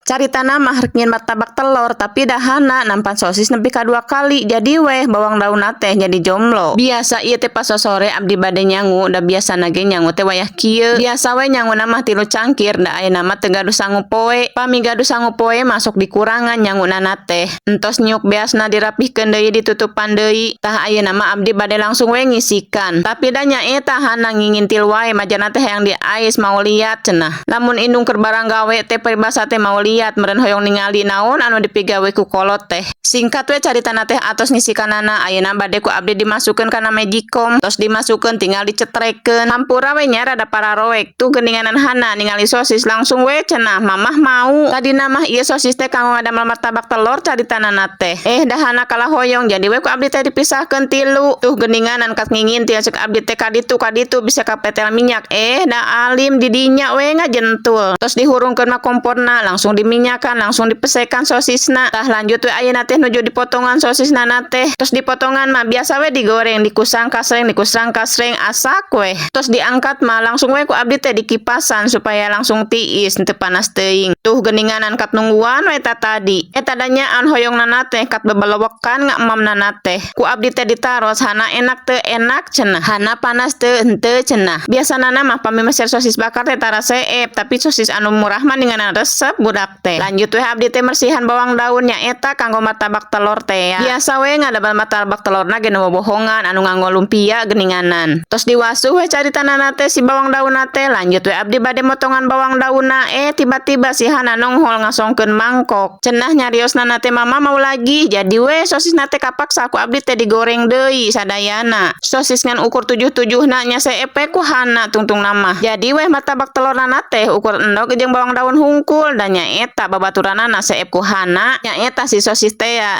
Caritana mah rek nyieun martabak telur, tapi da Hana nampan sosis nepi ka dua kali, jadi weh bawang daun teh jadi jomblo. Biasa ieu teh pas sore abdi bade nyangu, da biasana ge nyangu teh wayah kieu. Biasa we nyanguna mah tilu cangkir, da ayeuna mah teu gaduh sangu poe. Pami gaduh sangu poe masuk dikurangan nyanguna teh. Entos nyiuk beasna, dirapihkeun deui, ditutupan deui. Tah, ayeuna mah abdi bade langsung we ngisikan. Tapi da nyaeta Hana ngingintil wae, majana teh hayang diais, mau liat cenah. Lamun indung keur barang gawe teh peribasa teh mau liat meureun, hoyong ningali naon anu dipigawe ku kolot teh. Singkat we caritana teh, atos ngisikanana, ayeuna bade ku abdi dimasukkeun kana magicom. Tos dimasukkeun, tinggal dicetrekeun. Hampura we nya, rada pararoek. Tuh geuninganan Hana ningali sosis langsung we cenah, "Mamah mau." Tadina mah ieu sosis teh kanggo ngadamel martabak telur caritana teh. Eh, da Hana kalah hoyong, jadi we ku abdi teh dipisahkeun tilu. Tuh geuninganan kat ngingintil, cek abdi teh kaditu kaditu bisa kapetel minyak. Eh, da alim didinya we ngajentul. Tos dihurungkeun mah komporna, langsung diminyakan, langsung dipesekan sosisna. Tah, lanjut we ayeuna teh nuju dipotongan sosisna teh. Tos dipotongan mah biasa we digoreng, dikusang kasreng, dikusang kasreng, asak we. Tos diangkat mah langsung we ku abdi teh dikipasan supaya langsung tiis, henteu panas teuing. Tuh geuninganan kat nungguan we ta tadi. Eta da nyaan hoyongna teh kat bebelewekan ngaemamna teh. Ku abdi teh ditaros, "Hana, enak teu?" "Enak," cenah. "Hana, panas teu?" "Henteu," cenah. Biasana mah pami meser sosis bakar teh tara seep, tapi sosis anu murah mah ninganan resep budak teh. Lanjut we abdi teh mersihan bawang daun, nyaeta kanggo martabak telur teh ya. Biasa we ngadamel martabak telurna ge nu bohongan anu nganggo lumpia geuninganan. Tos diwasuh we caritana teh si bawang daun teh, lanjut we abdi bade motongan bawang daunna, eh tiba-tiba si Hana nonghol ngasongkeun mangkok. Cenah nyariosna teh, "Mama mau lagi." Jadi we sosisna teh kapaksa ku abdi teh digoreng deui sadayana. Sosis ngan ukur tujuh-tujuhna nya seep ku Hana tungtung nama. Jadi weh martabak telurna teh ukur endog jeung bawang daun hungkul, dan nyaeta babaturanana seep ku Hana, nyaeta si sosis teh ya.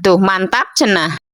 Tuh, mantap cenah.